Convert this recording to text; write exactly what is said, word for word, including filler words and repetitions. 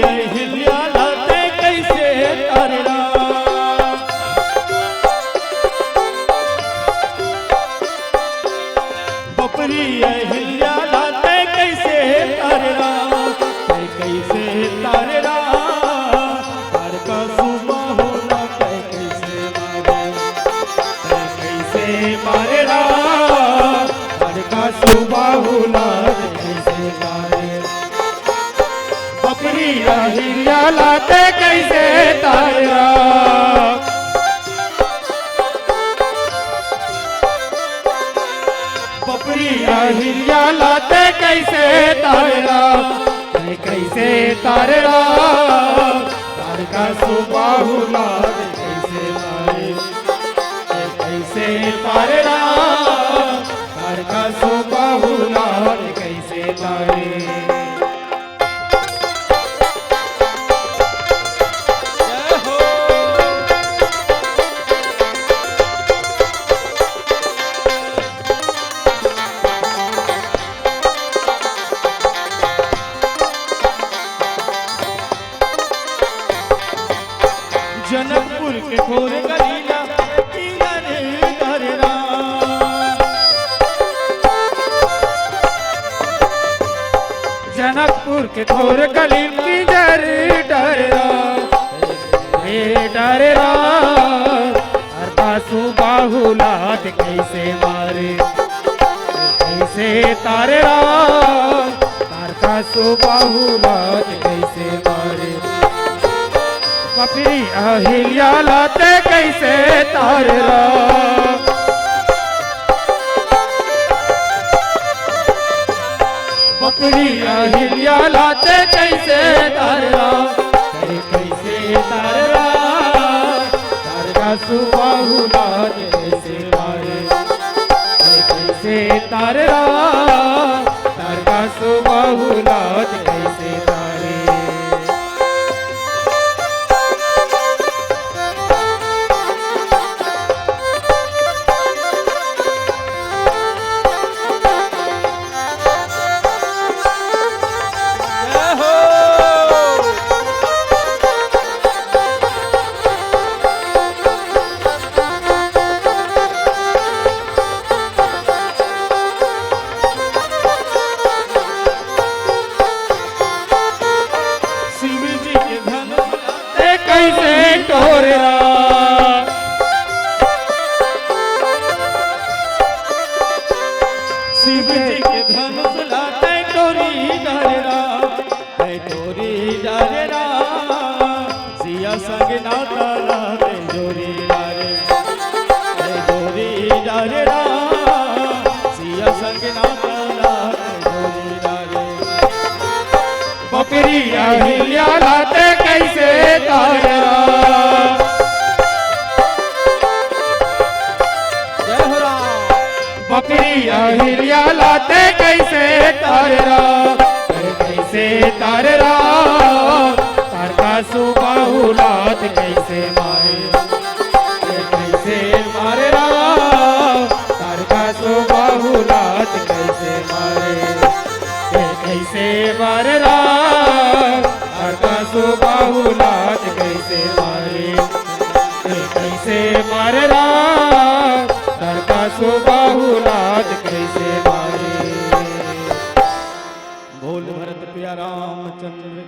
अहिल्या ला तैं कइसे तारे राम। बपरी अहिल्या ला तैं कइसे तारे राम, तैं कइसे तारे राम। तारकासु बाहु ला तैं कइसे मारे, तैं कइसे मारे राम। तारकासु बाहु ला तैं कइसे तारे। बपरी अहिल्या ला तैं कइसे तारे राम। बपरी अहिल्या ला तैं कइसे तारे राम, तैं कइसे तारे राम। तारकासु बाहु ला तैं कइसे तारे, तैं कइसे तारे राम। तारकासु बाहु ला तैं कइसे तारे। जनकपुर के थोर गली ला किंजर डरे राम। जनकपुर के थोर गली किंजर डरे राम, हे डरे राम। तारकासु बाहु ला तैं कइसे मारे, कइसे तारे राम। तारकासु बाहु ला तैं कइसे मारे। बपरी अहिल्या ला तैं कइसे तारे राम। बपरी अहिल्या ला तैं कइसे तारे राम, तैं कइसे तारे राम। तारकासु बाहु ला तैं कइसे मारे, तैं कइसे तारे राम। तारकासु बाहु ला तैं कइसे तारे। शिव जी के धनुष ला तैं कइसे टोरे राम। शिव जी के धनुष ला तैं टोरे डरे राम, तैं टोरे डरे राम। सिया संग नाता ला तैं जोरे डरे, तैं जोरे डरे राम। सिया संग नाता ला तैं जोरे डरे। बपरी अहिल्या ला तैं कइसे तारे राम। जय हो राम। बपरी अहिल्या ला तैं कइसे तारे राम, तैं कइसे तारे राम। तारकासु बाहु ला तैं कइसे मारे, तैं कइसे मारे राम। तारकासु बाहु ला तैं कइसे मारे, तैं कइसे मारे राम। तारकासु बाहु ला तैं कइसे मारे, तैं कइसे मारे राम। तारकासु बाहु ला तैं कइसे मारे। बोल भरत प्रिया रामचंद्र